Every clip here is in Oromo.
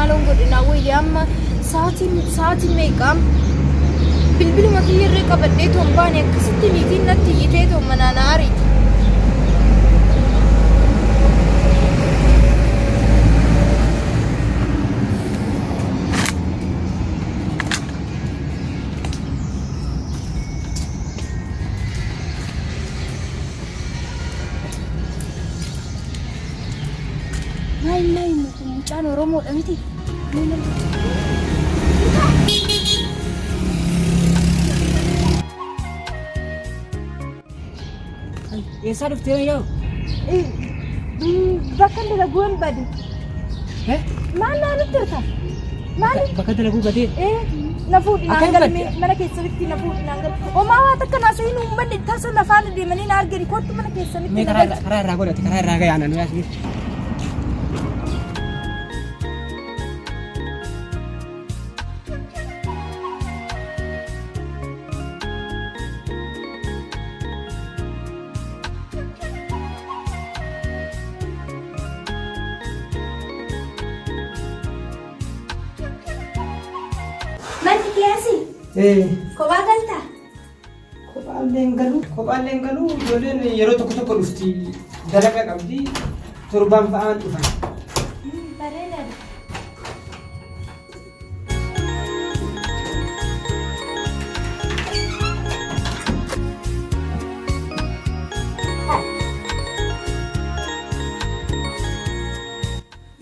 Maaloon godhinaa wayya amma sa'aatiin sa'aatiin meeqa bilbiluma kiyyarree qabadhee toon baane akkasitti niitiin natti iyyitee toon manaa na ariiti. Maal maal inni kun mucaan Oromoodha miti? Eessaa dhuftee yoo? Bakka dalaguu hin bade. Maal naa nutti hirta? Maal? Bakka dalaguu badee? Na fuudhi naan Akkam galme badde? mana keessanitti na fuudhi naan galme. Homaa waa takka naa seenu hin banne tasa lafaan deemanii na argani kottu mana keessanitti Mee na karaa galchi. irraa karaa irraa godhate karaa irraa gayaa naannoo yaasni. Manni kee asii? Kophaa galtaa? Kophaallee hin galu, kophaallee hin galu. Ijoolleen yeroo tokko tokko dhufti dalagaa qabdi. Torbaan fa'aan dhufan. Bareedaadha.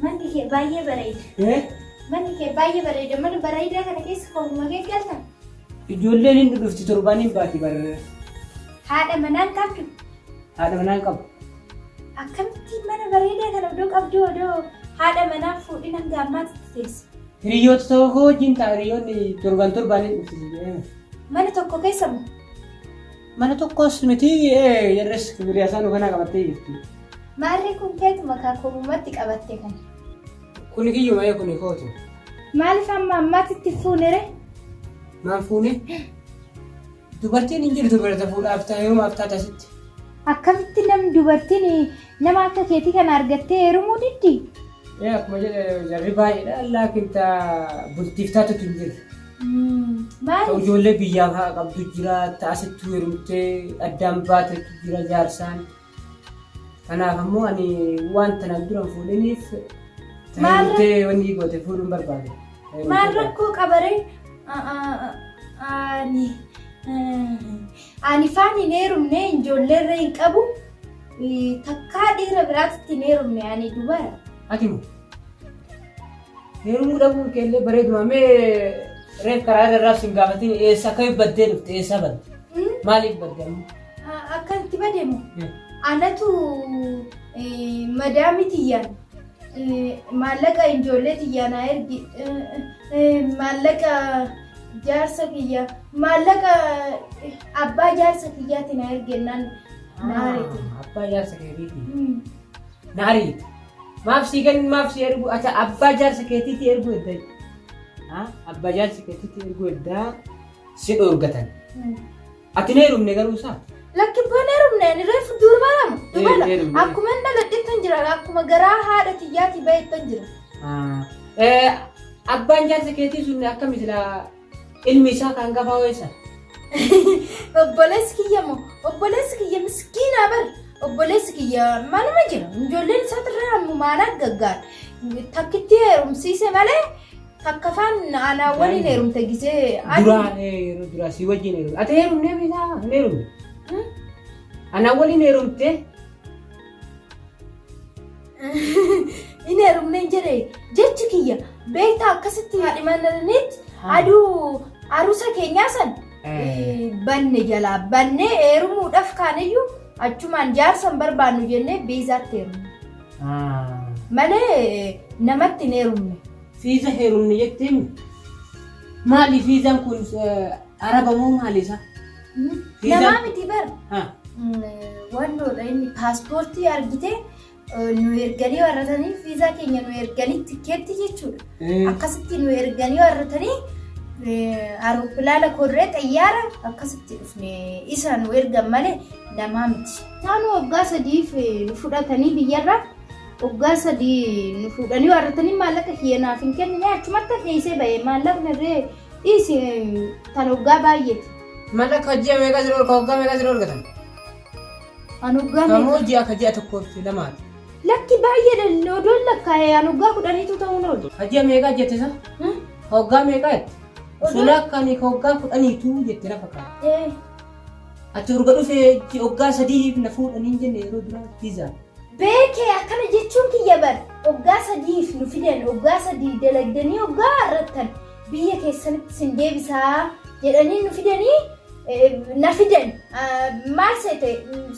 Manni kee baay'ee bareeda. Manni kee baay'ee bareeda. Mana bareedaa kana keessa koomuma kee galta. Ijoolleen hin dhufti torbaan hin baati bar. Haadha manaan qabdu. Haadha manaan qabu. Akkamitti mana bareedaa kana odoo qabdu odoo haadha manaa fuudhin hanga ammaatti teessa. Hiriyoota tokko wajjin ta'a hiriyoonni torban torbaan hin dhufti. Mana tokko keessa moo? Mana tokkos miti jarris hiriyaa isaanii kanaa qabattee jirti. Maarree kun keetuma kaa koomumatti qabatte kana. Kuni kiyyuma ee kuni kootu. Maaliif amma ammaatti fuunere? Maal fuune? Dubartiin hin jirtu birata fuudhaaf ta'a heerumaaf taata asitti. Akkamitti namni dubartiin nama akka keetii kana argattee heerumuu diddi? Ee akkuma jedhe jarri baay'eedha laakiin ta bultiif taatutu hin jirre. Ta Maaliif? ijoollee biyyaa fa'aa qabdu jira ta asittuu heerumtee addaan baatetu jira jaarsaan. Kanaaf ammoo ani waan tanaan dura hin fuudhiniif ta Maal heerumtee wanni goote fuudhuu hin barbaade. Maal rakkoo qabaree? Ani ani faan hin heerumne ijoolleerra hin qabu takkaa dhiira biraatitti hin heerumne ani dubara. Ati moo? Heerumuu dhabuun keellee bareeduma mee reef karaa irraa sin gaafatin eessa akka baddee dhufte eessa badde? Maaliif badde ammoo? Akka itti bademu anatu madaami tiyyaan maallaqa ijoollee tiyyaa naa ergi maallaqa jaarsa kiyya maallaqa abbaa jaarsa kiyyaati naa ergi jennaan na ariite. Abbaa jaarsa keetiiti. Na ariite. Maaf sii kennu maaf sii ergu ata abbaa jaarsa keetiiti ergu edda. Abbaa jaarsa keetiiti ergu edda si dhoorgatan. Ati hin heerumne garuu isaa? Lakki abbaan hin heerumne ani reefu durbaramu dubara Hin heerumne. akkuma hin dhaladhettan jira akkuma garaa haadha tiyyaatii bahettan jira. Abbaan jaarsa keetii sun akkami silaa ilmi isaa kan hangafaa hoo eessa? Obboleessi kiyya moo obboleessi kiyya miskiinaa bar obboleessi kiyya manuma jira ijoolleen isaatirraa ammumaan gaggaar takkitti heerumsiise malee Takka faan anaa waliin heerumte gisee ani. Duraan yeroo duraa si wajjin heerumte. Ati heerumnee mitaa hin heerumne. Anaa waliin heerumte. Hin heerumne hin jedhe jechi kiyya beektaa akkasitti haadhi mananitti aduu arusa keenyaa san banne jalaa bannee heerumuudhaaf kaaniyyuu achumaan jaarsa hin barbaannu jennee beezaatti heerumne. Malee namatti hin heerumne. Fiiza heerumne jetteemi? Maali fiizaan kun araba moo maali isaa? Fiizaan- Namaa miti bar. Ha. Wandoodha inni paaspoortii argite nu erganii warratanii fiizaa keenya nu erganii tikkeetti jechuudha. Akkasitti nu erganii warratanii aeropilaana korree xayyaara akkasitti dhufne isa nu ergan malee namaa miti. Isaan waggaa sadiif nu fudhatanii biyyarraa. Waggaa 3 nu fuudhanii waarratanii maallaqa kiyya naaf hin kennine achumatti dhiisee ba'e maallaqni irree dhiisi tan waggaa baay'eeti. Maallaqa ji'a meeqa si dhorka waggaa meeqa si dhorkatan? An waggaa meeqa? Kamoo ji'a ka ji'a tokkoo fi lamaati. Lakki baay'eedha odoon lakkaa'e an waggaa 10tu ta'uun oolu. Ka ji'a meeqaa jette isa? Ka waggaa meeqaa jette? Osoo lakkaa'anii ka waggaa 10tu jette na fakkaata. Ee. Ati urga dhufee waggaa 3f na fuudhanii hin jenne yeroo duraa vizaa. Beekee akkana jechuun kiyya bar waggaa 3f nu fidan waggaa 3 dalagdanii waggaa arrattan biyya keessanitti sin deebisaa jedhanii nu fidanii na fidan maal seete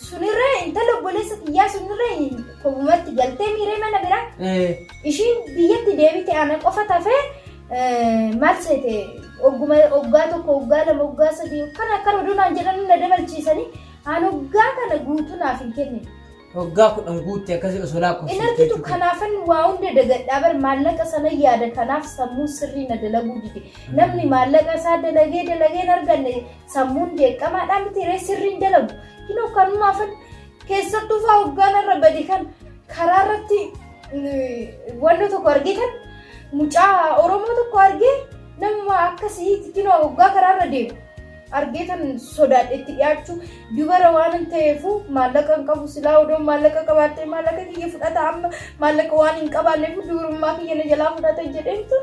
sunirra intala obboleessa kiyyaa sunirra kobumatti galtee miiree mana biraa ishiin biyyatti deebite ana qofa tafee maal seete ogguma waggaa 1 waggaa 2 waggaa 3 kana akkana oduu naan jedhanii na dabalchiisanii an waggaa kana guutuu naaf hin kennine. Waggaa 10 guutte akkasii osoo In lakkoofsifte argitu jechuudha. kanaafan waa hunda dagadhaa bar maallaqa sana yaada kanaaf sammuun sirrii na dalaguu dide. Namni maallaqa isaa dalagee dalagee hin arganne sammuun jeeqamaadhaa miti ree sirrii hin dalagu. Kinoo kanumaafan keessattuu faa waggaan irra bade kan karaa irratti wannoo tokko argeetan mucaa Oromoo tokko argee namuma akkasii kinoo waggaa karaa irra deemu. Argeetan sodaadhe itti dhiyaachuu dubara waanan ta'eefu maallaqa hin qabu silaa odoon maallaqa qabaattee maallaqa kiyya fudhata amma maallaqa waan hin qabaanneef dubrummaa kiyya na jalaa fudhata jedheentu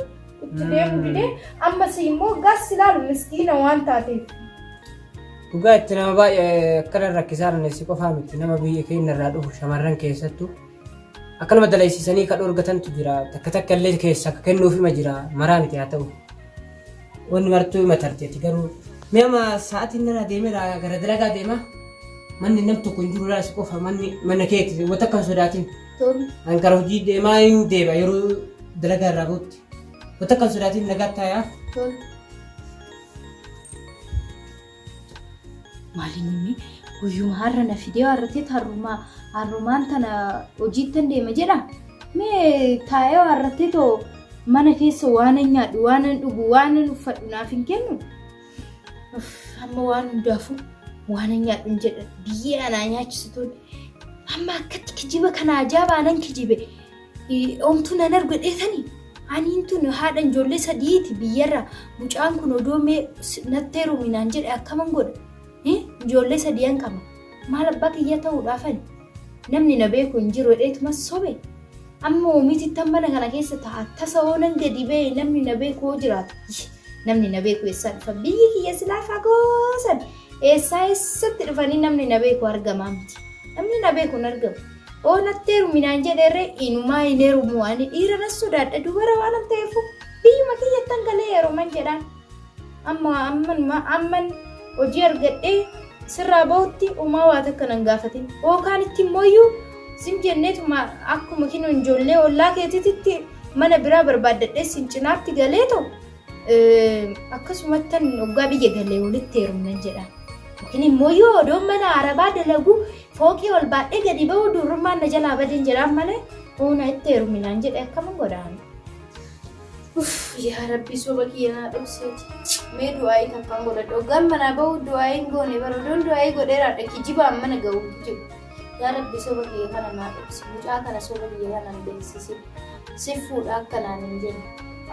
itti deemu didee amma si immoo gaas silaalu miskiina waan taateef. Dhugaa itti nama baay'ee akkana rakkisaa jiran si qofaa miti nama biyya keenya irraa dhufu shamarran keessattuu akkanuma dalaysiisanii kan dhorgatantu jira takka takka illee keessa akka kennuuf hima jira maraa miti haa ta'u. Wanni martuu hima tarteeti garuu mee amma sa'aatiin irraa deemeera gara dalagaa deema manni nam tokko hin jiru laas qofa manni mana keeti wanta akka hin sodaatin. Tole. An gara hojii deemaa hin deema yeroo dalagaa irraa bahutti wanta akka hin sodaatin nagaa taayaa. Tole. Maaliin inni guyyuma har'a na fidee har'atee har'umaa har'umaan tana hojiittan deema jedha. Mee taa'ee har'atee too mana keessa waanan nyaadhu waanan dhugu waanan uffadhu naaf hin kennu. Uff, Amma waan hundaafuu waanan nyaadhu hin jedha biyyee anaa nyaachisu tun. Amma akkatti kijiba kana ajaa'ibaa nan kijibe. Omtuu nan argu dheetani. Aniin tun haadha ijoollee sadiiti biyyarra. Mucaan kun odoo mee natti heerumi naan jedhe akkaman godha. Ijoollee sadiyan qaba. Maal abbaa kiyya ta'uudhaafani. Namni na beeku hin jiru jedheetuma sobe. Amma oomititti mana kana keessa ta'a. Tasa hoo nan gadi ba'e namni na beeku hoo jiraata. Namni na beeku eessaa dhufa? Biyyi kiyya silaa fagoo san. Eessaa eessatti dhufanii namni na beeku argamaa miti. Namni na beeku hin argamu. Oo natti heerumi naan jedheerre inumaa hin heerumu ani dhiira nan sodaadha dubara waanan ta'eefu biyyuma kiyyattan galee heeruman jedhaan. Amma ammanuma amman hojii argadhee sirraa bahutti homaa waa takka nan gaafatin. Yookaan itti immoo sim jenneetuma akkuma kinoo ijoollee ollaa keetiitti mana biraa barbaaddadhee sin cinaatti galee ta'u akkasumattan hoggaa biyya galee walitti heerumnan jedhaan. Yookiin immoo yoo odoon mana arabaa dalagu fooqii ol baadhee gadi ba'uu dubrummaan na jalaa badeen jedhaan malee hoona itti heeruminaan jedhe akkaman godhaan. Uff yaa rabbi soba kiyya naa dhokseeti. Mee du'aayii takkaan godhadha. Hoggaan manaa ba'uu du'aayii hin goone bara odoon du'aayii godheeraadha kijibaan mana ga'uu kijibu. Yaa rabbi soba kiyya kana naa dhoksi. Mucaa kana soba kiyya kana hin beeksisin. Si fuudha akka naan hin jenne.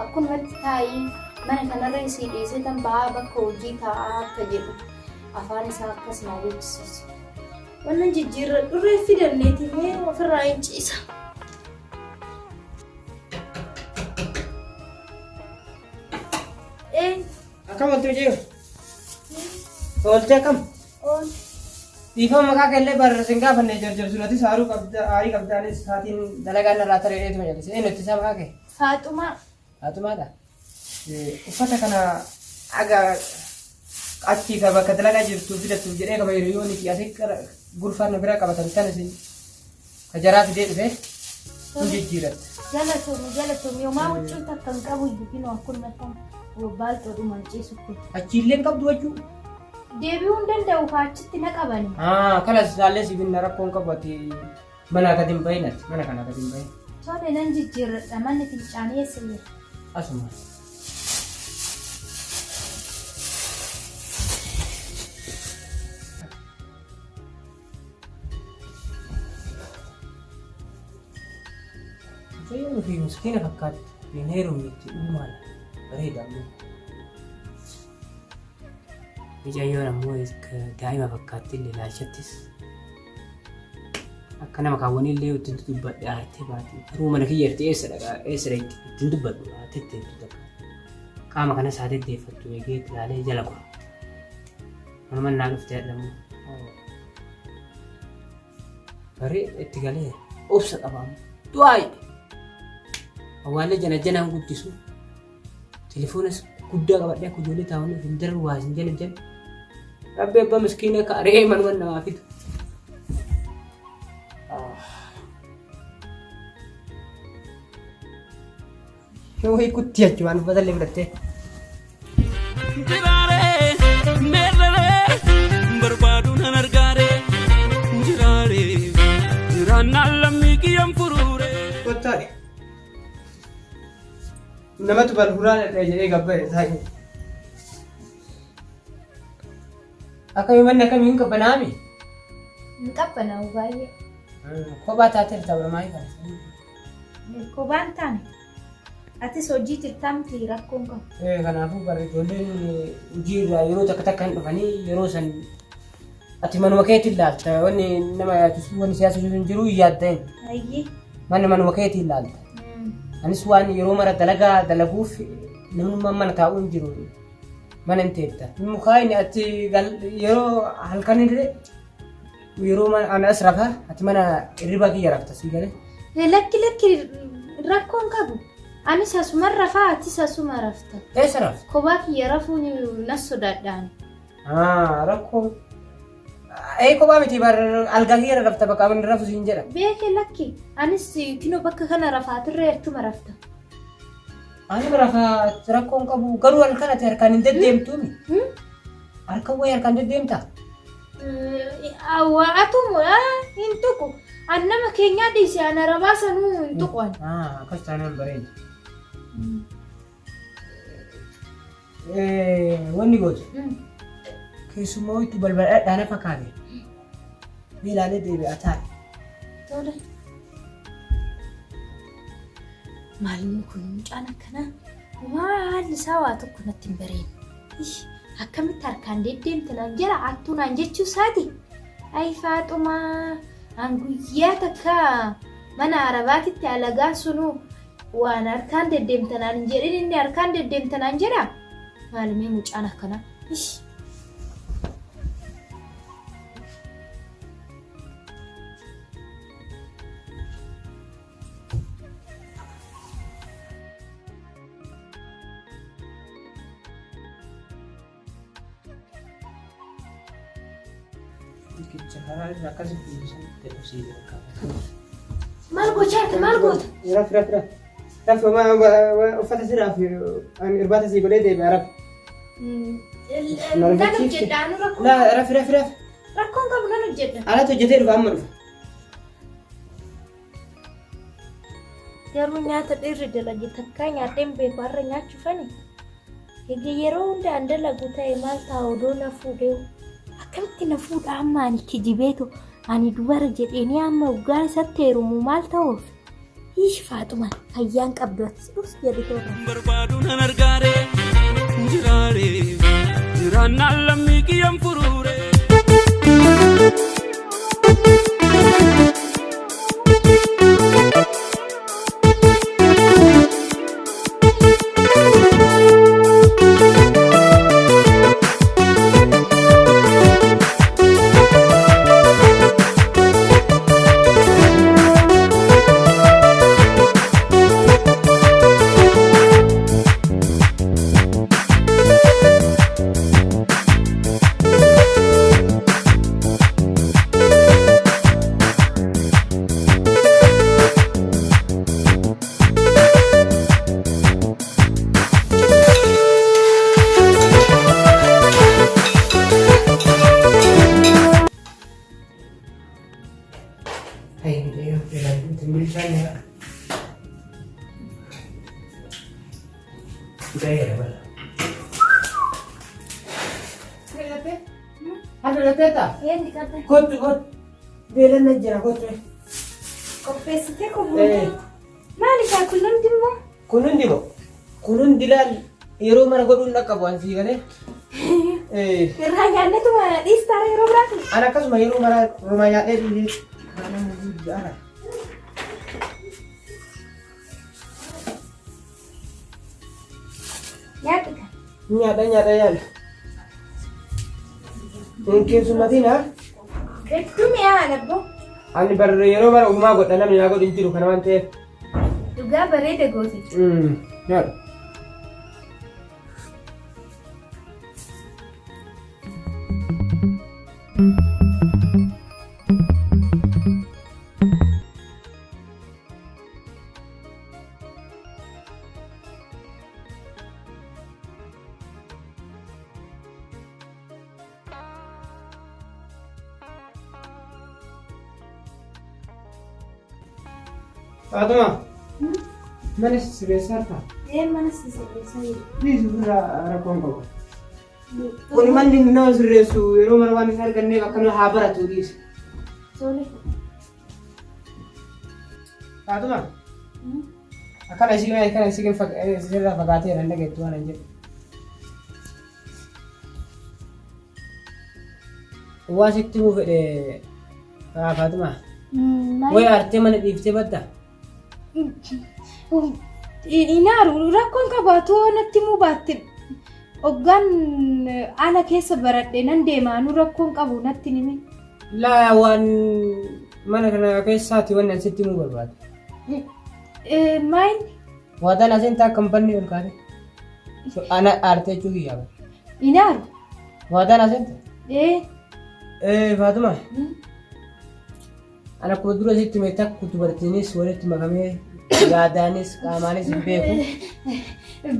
Akkumatti taa'ii mana kanarra isii dhiisee tan ba'aa bakka hojii taa'aa akka jedhu afaan isaa akkas naa jechisiise. Wannan jijjiirradhurree fidanneeti mee ofirraa hin ciisa. Ee, Akkam ooltee mucayyoo? Ooltee akkam? ool. Dhiifama maqaa keellee barra sin gaafanne jarjarsuun atis haaruu qabda aarii qabda anis saatiin dalagaan irraa taree dheetuma jalise. Eenyu itti isaa maqaa kee? Faaxumaa. Faaxumaadha. Uffata kana aga achii ka bakka dalagaa jirtu fidattuuf jedhee kama hiriyoonni fi asii gurfaan na bira qabatan kan isin ka jaraa fidee dhufe kun jijjiiratte. Galatoomi galatoomi homaa huccuu takka hin qabu iyyuu kinoo akkuma tan baalxoodhumaan ciisutti. Achiillee hin qabdu jechuu. Deebi'uu hin danda'u kaa achitti na qabani. Kanas laallee si binna rakkoo hin qabu ati mana gadi hin bahin ati mana kana gadi hin bahin. Tole nan jijjiirradha manni fincaanii eessa jira? Asuma. Mucayyoon ofii miskiina fakkaatti. Hin heerumnetti dhugumaan bareeda ammoo. Mucayyoon ammoo daa'ima fakkaatti illee ilaalchattis. Akka nama kaawwanii illee ittiin dubbadhe aartee baate. Garuu mana kiyya irti eessa dhaqa eessa dhaqxi ittiin dubbadhu aartee ittiin takka. Qaama kanas haa deddeeffattu eegee itti ilaalee jala gora. Manuma naa dhufte jedhamu. Barii itti galee obsa qaba amma. Du'aayi. Awwaallee jana janaan guddisu. Telefoonas guddaa qabadhee akka ijoollee taa'anii hin daran waa hin jala jala. Rabbi abbaa miskiina ka re'ee manuma namaa fidu. Yoo hiikutti jechuun waan uffata illee fudhattee. Jiraaree meerree barbaadu nan argaaree jiraaree jiraannaan lammii kiyyaan furuuree. Kottaadhe. Namatu balhuraa dhadhee jedhee gabba'e taa'e. Akkamii manni akkamii hin qabbanaami? Hin qabbanaa'u baay'ee. Kophaa taateerta oromaa kana. Kophaan taane. Atis hojii jirtaa miti rakkoon qabu. Kanaafuu bara ijoolleen hojii irraa yeroo takka takka hin dhufanii yeroo san ati manuma keetiin laalta wanni nama yaachisu wanni siyaasa hin jiru hin yaadda'in. Ayyee. Mana manuma keetiin laalta. Anis waan yeroo mara dalagaa dalaguuf namnummaan mana taa'uu hin jiru. Mana hin teetta. Mukaayini ati yeroo halkan illee yeroo mana ana as rafa ati mana hirribaa kiyya rafta sii galee. Lakki lakki rakkoon qabu. Anis asuma rafaa atis asuma rafta. Eessa rafta? Kophaa kiyya rafuun nas sodaadhaan. Rakkoo. Ee kophaa miti bar algaa kiyya rafta bakka mana rafu siin jedha. Beeke lakki anis kinoo bakka kana rafaatirree achuma rafta. Ani rafa rakkoon qabu garuu halkan ati harkaan hin deddeemtuumi. Harkan wayii harkaan deddeemtaa? Atumu hin tuqu. An nama keenyaa dhiise an arabaa sanuu hin tuqu ani. Akkas taanaan bareeda. Wanni gootu keessummaa wayitu balbala dhadhaana fakkaate. Mee ilaalee deebi'a taa'e. Tole. Maal inni kun mucaan akkanaa? Haalli isaa waa tokko natti hin bareedne. Ish, akkamitti harkaan deddeemte naan jedha hattuu naan jechuu isaati. Ay Faaxumaa an guyyaa takka mana arabaatitti alagaan sunuu waan harkaan deddeemta naan hin jedhin inni harkaan deddeemta naan jedha. Maalimee mucaan akkanaa. Ish. Riqicha karaa irra akkasitti dhiisan itti dhufsiise bakka. Maal gochaa jirta? Maal goota? Raf raf raf. Raf uffata si raaf irbaata sii godhee deebi'a raf. Nan hojjedha anu rakkoon Laa raf raf raf. Rakkoon qabu nan hojjedha. Alatti hojjetee dhufa amma dhufa. Garuu nyaata dhiirri dalage takkaa nyaadheen beeku har'a nyaachuufani. Egaa yeroo hunda an dalagu ta'e maal ta'a odoo na fuudhee akkamitti na fuudha amma ani kijibeetu ani dubara jedheenii amma waggaa isatti heerumu maal ta'uuf? Hiish Faaxuma fayyaan qabdu atis dhus jedhi toora. Barbaadu nan argaare jiraare jiraannaan lammii kiyyan furuure. Kottu kottu. Beelan na jira kottu. Qopheessitee Eh. Maali kaa kun hundi immoo? Kun hundi moo? Kun hundi laal yeroo mara godhuun dhaqqabu an sii galee. Irraa nyaannetuma dhiistaara yeroo biraati. An akkasuma yeroo mara romaa nyaadhee dhiisee nama guddaa. Nyaadhu kaa. Nyaadha nyaadha yaala. Hin keessummatiin haa. Hedduu mi'aa labboo. Ani bar yeroo mara ufumaa godha namni naa godhu hin jiru kana waan ta'eef. Dhugaa bareeda goote. Nyaadhu. Faatuma, mana sirreessaa jirtaa? Ee mana sirreessaa jiru. Please ofirraa rakkoon qabu. Kuni manni nama sirreessu yeroo mara waan hin arganneef akkana haa baratu dhiisi. Tole. Faatuma, akkana isii akkana isii sirraa fagaatee hin dhageettu waan hin jedhu. Waa sitti himuu fedhe Faatuma. Way aartee mana dhiiftee badda. Inaaru rakkoon qabaatu natti himuu baatte hoggaan ala keessa baradhe nan deema anu rakkoon qabu natti himi. Laa waan mana kana keessaati wanni ani sitti himuu barbaadu. Maayini? Waadaan asiin taa kan banni ol kaate. Ana aartee jechuu kiyyaa bara. Inaaru. Waadaan asiin taa. Ee. Ee Faatuma. Ana akkuma dura sitti hime takku dubartiinis walitti makamee yaadaanis qaamaanis hin beeku.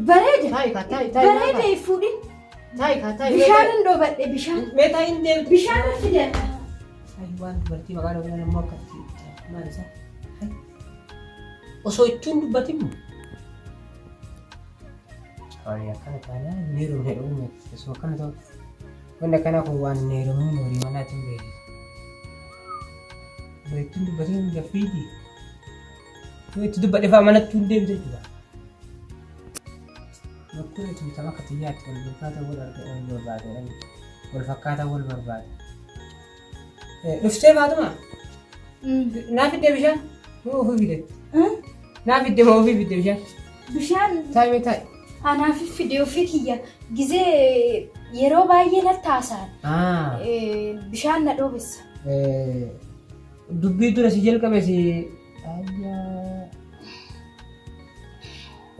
Bareeda. Taa'i kaa taa'i taa'i. Bareeda hin fuudhin. Taa'i kaa taa'i. Bishaan hin dhoobadhe bishaan. Mee taa'i hin deemtu. Bishaan hin fidadha. Taa'i waan dubartii maqaa dhooban immoo akkatti maal isaa. Osoo ittiin dubbatin moo? Ani akkana taanaan hin heerumne dhugume osoo akkana ta'u. Wanni akkanaa kun waan hin heerumin horii manaatiin beeksisa. Osoo ittiin dubbatin gaffiiti. Yoo itti dubbadhe fa'aa manatti hin deemte jechuudha. Rakkoo itti bitama akka xiyyaatti wal fakkaataa wal arga wal barbaade wal fakkaataa wal barbaade. Dhuftee Faatuma? Naa fiddee bishaan? Moo ofii fide? Naa fidde moo ofii fidde bishaan? Bishaan Taa'i mee taa'i. anaaf fide ofii kiyya gizee yeroo baay'ee natti haasa'an bishaan na dhoobessa. Dubbii dura si jalqabe si Ayyaa.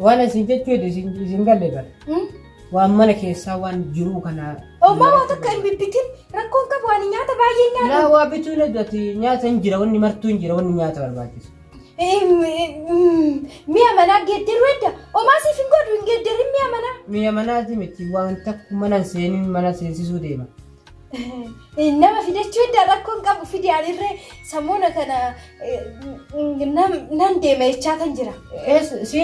Waan isin jechuu hedde isin galle bara. Waan mana keessaa waan jiruu kana. Omaa waa takka hin bibbitin rakkoon qabu ani nyaata baay'ee nyaadha. Laa waa bituu hin ati nyaata hin jira wanni martuu hin jira wanni nyaata barbaachisu. Mi'a manaa geeddaruu edda. Omaa siif hin godhu hin geeddarin mi'a manaa. Mi'a manaati miti waan takku mana hin seenin mana seensisuu deema. Nama fidachuu edda rakkoon qabu fidi anirree samoona kana nan deema jechaa kan jira. Si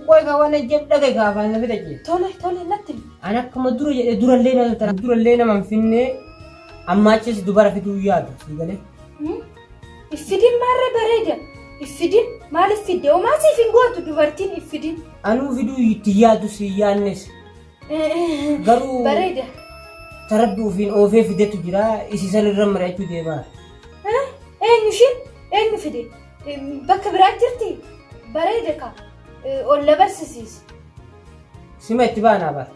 qoy ka waan jedhu dhagaye ka afaan na fida jee. Tole tole natti himi. An akkuma dura jedhe durallee nama tana durallee nama hin finne amma achis dubara fiduu yaadu sii galee. Iffidin maarree bareeda. Iffidin maaliif fidde? Omaa siif hin gootu dubartiin iffidin. Anuu fiduu itti yaadu si yaannes. Garuu Bareeda. tarabbi ofiin oofee fidetu jira isi san irra mari'achuu deemaa. Eenyu ishiin? Eenyu fide? Bakka biraa jirti? Bareeda ka. Ol na barsisiisi. Sima itti baanaa bara.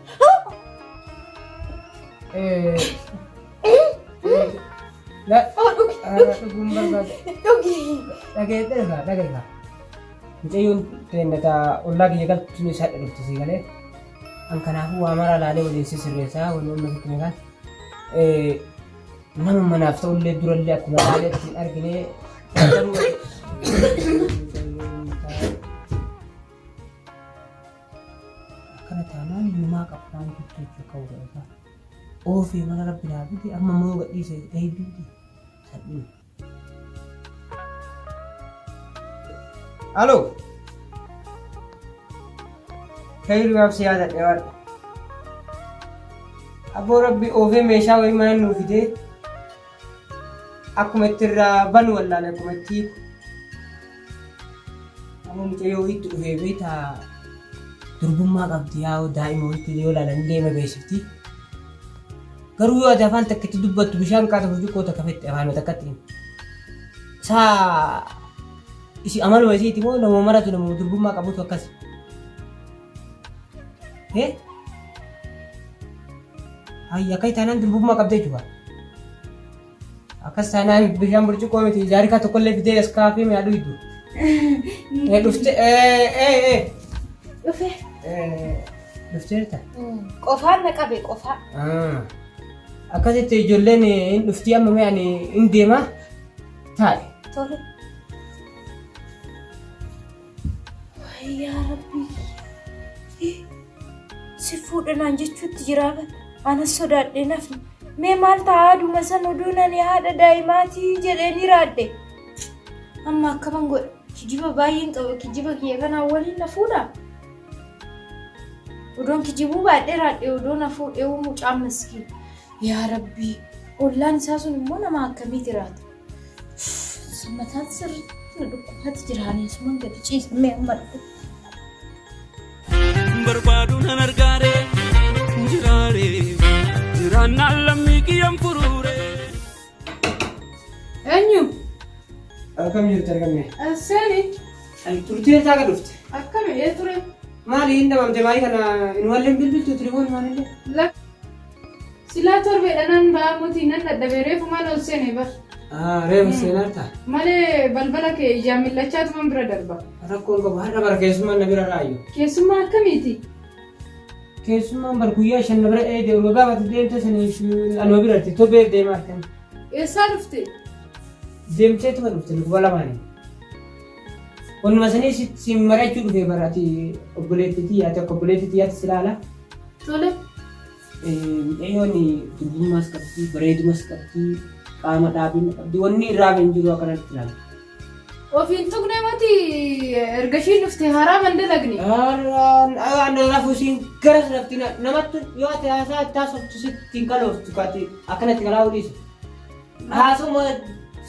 Oh, dhugi, dhugi. Dhuguun barbaada. Dhugi. Dhagee dhagaa dhagaa. Mucayyoon teenna taa ollaa kiyya galtu sunis hadha dhufte sii galee. An kanaafuu waa maraa laalee waliin si sirreessaa waliin amma sitti meeqaan. Nama manaaf ta'ullee durallee akkuma laalee ittiin argine garuu akkana taanaan yumaa qabxaan jirtu jechuu qabu godhata. Oofee mana rabbi naa fide amma moo gadhiise eeyyuuti salphina. Aloo. Khayrumaaf si yaadadhe waan. Abboo rabbi oofee meeshaa wayii mana nuu fidee akkuma itti irraa banu wallaale akkuma itti hiiku. Amma mucayyoo wayiitti dhufee beektaa durbummaa qabdi yaa daa'ima wayiitti yoo ilaalan illee ma beeksifti. Garuu yoo ati afaan takka itti dubbattu bishaan qaata burcuqqoo takka fette afaanuma takkatti himi. Saa isi amaluma isiiti moo nama maratu nama durbummaa qabutu akkasi. Hee? Hayya akka taanaan durbummaa qabda jechuudha. Akkas taanaan bishaan burcuqqoo miti jaarikaa tokkollee fidee as kaafee mi'a dhuydu. Dhufte ee Dhufe. dhufteerta. Qofaan na qabe qofaa. Akkasitti ijoolleen hin dhuftii amma mee ani hin deema taa'e. Tole. Yaa Rabbii. Si fuudha naan jechuutti jiraa bar. Anas sodaadhee nafni. Mee maal ta'a haadhuma san oduun ani haadha daa'imaatii jedhee ni raadde. Amma akkaman godha. Kijiba baay'een qaba. Kijiba kiyya kanaan waliin na fuudha. Odoon kijibuu baadhee raadhe odoo na fuudhee mucaan maskiin. Yaa Rabbii. Ollaan isaa sun immoo nama akkamiiti raata? Mataan sirriitti na dhukkubaatti jira. Ani asuman gadi ciisa. Mee amma dhufu. Barbaadu nan argaare jiraare jiraannaan lammii kiyyan furuure. Eenyu? Akkam jirtu argamne? Seeni. Ani turtee isaa gad dhufte. Akkami ee ture? Maali hin dhabamte maali kana inumallee bilbiltu telefoon maalillee? Silaa torbeedha nan ba'a muti nan dadhabe reefumaan ol seene bar. Reefu seenarta. Malee balbala kee ijaan millachaatuman bira darba. Rakkoon qabu har'a bara keessummaan na bira raayyu. Keessummaa akkamiiti? Keessummaan bar guyyaa shan na bira eede olma gaafate deemtee saniif anuma biratti torbee deemaa argan. Eessaa dhufte? Deemteetuma dhufte lukuba lamaanii. Wanuma sanii si mari'achuu dhufe bara ati obboleettii tiyyaati akka obboleettii tiyyaatti si ilaala. Tole. Mucayyoon durbummaas qabdi, bareedumas qabdi, qaama dhaabina qabdi. Wanni irraa hin jiru akkanatti ilaala. Ofiin tuqnee mati erga ishiin dhufte haaraa man dalagne. Har'aan rafu isiin garas rafti namatti yoo ati haasaa itti haasoftu sitti hin kalooftu kaati akkanatti kalaa'uu dhiisu. Haasuma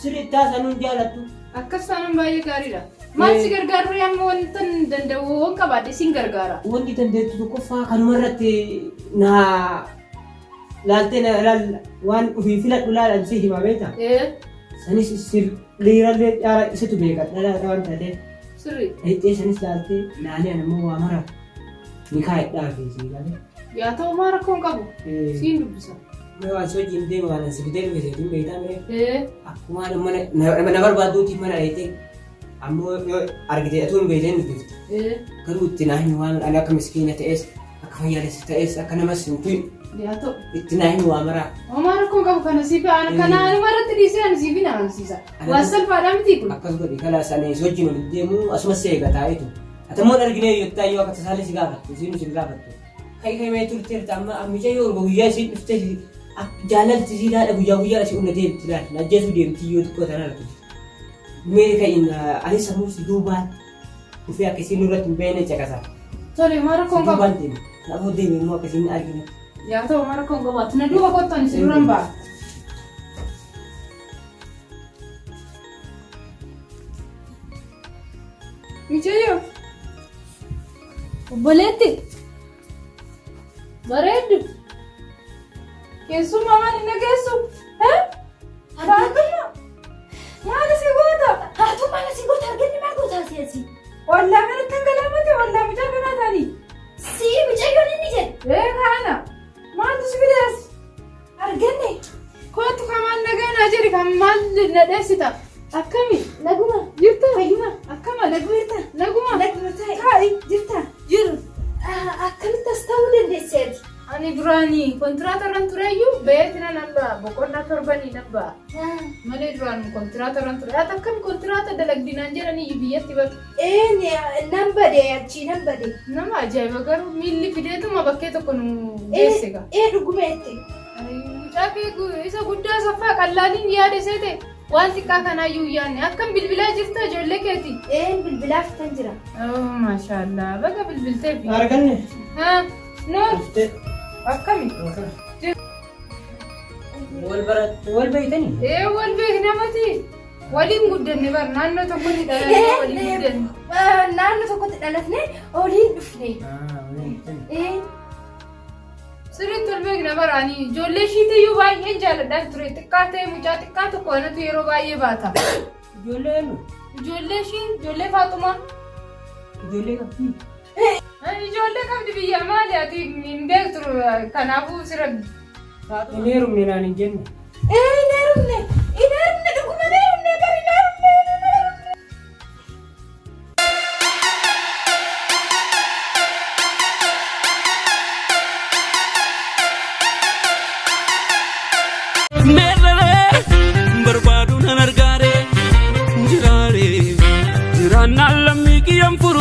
sirri itti haasanuun jaalattu. Akkas taanaan baay'ee gaariidha. Maal si gargaaruu amma wanta hin danda'u hoon qabaadhe sin gargaara. Wanti dandeettu tokkoffaa kanuma irratti na laaltee na laal waan ofii filadhu laalan si hima beektaa? Ee Sanis sir dhiirallee caala isatu beeka dhalaadha waan taateef. sirri. Dhayxee sanis laaltee laalee ani immoo waa mara ni kaa'edhaa fi sii galee. Yaa ta'u maa rakkoon qabu. Siin dubbisa. Mee waan si wajjin deema waan si fidee dhufe seetiin beektaa miree. Ee. Akkuma mana na barbaadduuti mana dheetee ammoo yoo argite atuu hin beekteen dubbifte. Ee. Garuu itti naa himi waan ani akka miskiina ta'es akka fayyaalessa ta'es akka namas hin tuyin Yaa ta'u. itti naa himi waa maraa. Homaa rakkoon qabu kana siif ana kana anuma irratti dhiisee ani siif hin amansiisa. Waan salphaadhaa miti kun. Akkas godhi kalaas ani si wajjin waliin deemu asumas si eega taa'eetu. Ati immoo hin arginee yottaa yoo akka tasaallee si gaafattu isiin si gaafattu. Kai kai mee turteerta amma mucayyoo erga guyyaa isiin dhufte jaalalti isii laala guyyaa guyyaa asii ol deemti laala na ajjeesuu deemti yoo xiqqoo tanaa turte. Mee ka'iin ani sammuu si duubaan dhufee akka isiin nurratti hin beekne caqasa. Tole maa Si rakkoon qabu. duubaan deemi. Kanaafuu deemi immoo akka isiin argine. Yaa ta'u maa rakkoon qabu. Ati na duuba kottu ani si duran ba'a. Mucayyoo. Obboleetti. Bareeddu. Keessummaa maal hin dhageessu? Faatuma. Maal si goota? Haatu maal si goota arganni maal goota asii asii? Ollaa kanatti dhangalaafate ollaa mucaa kanaa taanii. Sii mucayyoon inni jedhe. Ee kaana. Maaltu si fide as? Arganne. Kootu kan maal nagaa naa jedhi kan maal na dheessita? Akkami? Naguma. Jirta? Fayyuma. Akkama? Naguma jirta? Naguma. Naguma taa'e. Taa'i. Jirta? Jiru. Akkamitti as ta'uu dandeesse ati? Ani duraanii kontiraata irran tureyyuu beeti nan amma boqonnaa torbanii nan ba'a. Malee duraan kontiraata irran ture. Ati akkami kontiraata dalagdi naan jedhanii biyyatti bar. Ee nan bade achii nan bade. Nama ajaa'iba garuu miilli fideetuma bakkee tokko nu geesse gaa. Ee dhuguma jette. Mucaa kee isa guddaa saffaa qallaaliin yaada seete waan xiqqaa kanaayyuu hin yaadne. Akkam bilbilaa jirta ijoollee keeti? Een bilbilaaf tan jira. Oh, maashaallah baga bilbilteefi. Arganne. Haa, Noor Dhuftee. akkami? Wal baratti wal beeytanii? Ee wal beekna mati. Waliin guddanne bar naannoo tokkotti dhalatne waliin guddanne. Naannoo tokkotti dhalatne waliin dhufne. Sirriitti ol beekna bara ani ijoollee ishiitiyyuu baay'een jaalladhaan ture. Xiqqaa ta'e mucaa xiqqaa tokko anatu yeroo baay'ee baata. Ijoollee eenyu? Ijoollee ishii ijoollee Faaxumaa. Ijoollee qabdi. Ijoollee qabdi biyya maali ati hin beektu kanaafuu sira. Hin heerumne naan hin jenne. Ee hin heerumne. Hin heerumne dhuguma hin heerumne bari hin heerumne hin heerumne. Meerree barbaadu nan argaare jiraare jiraannaan lammii kiyyaan furu.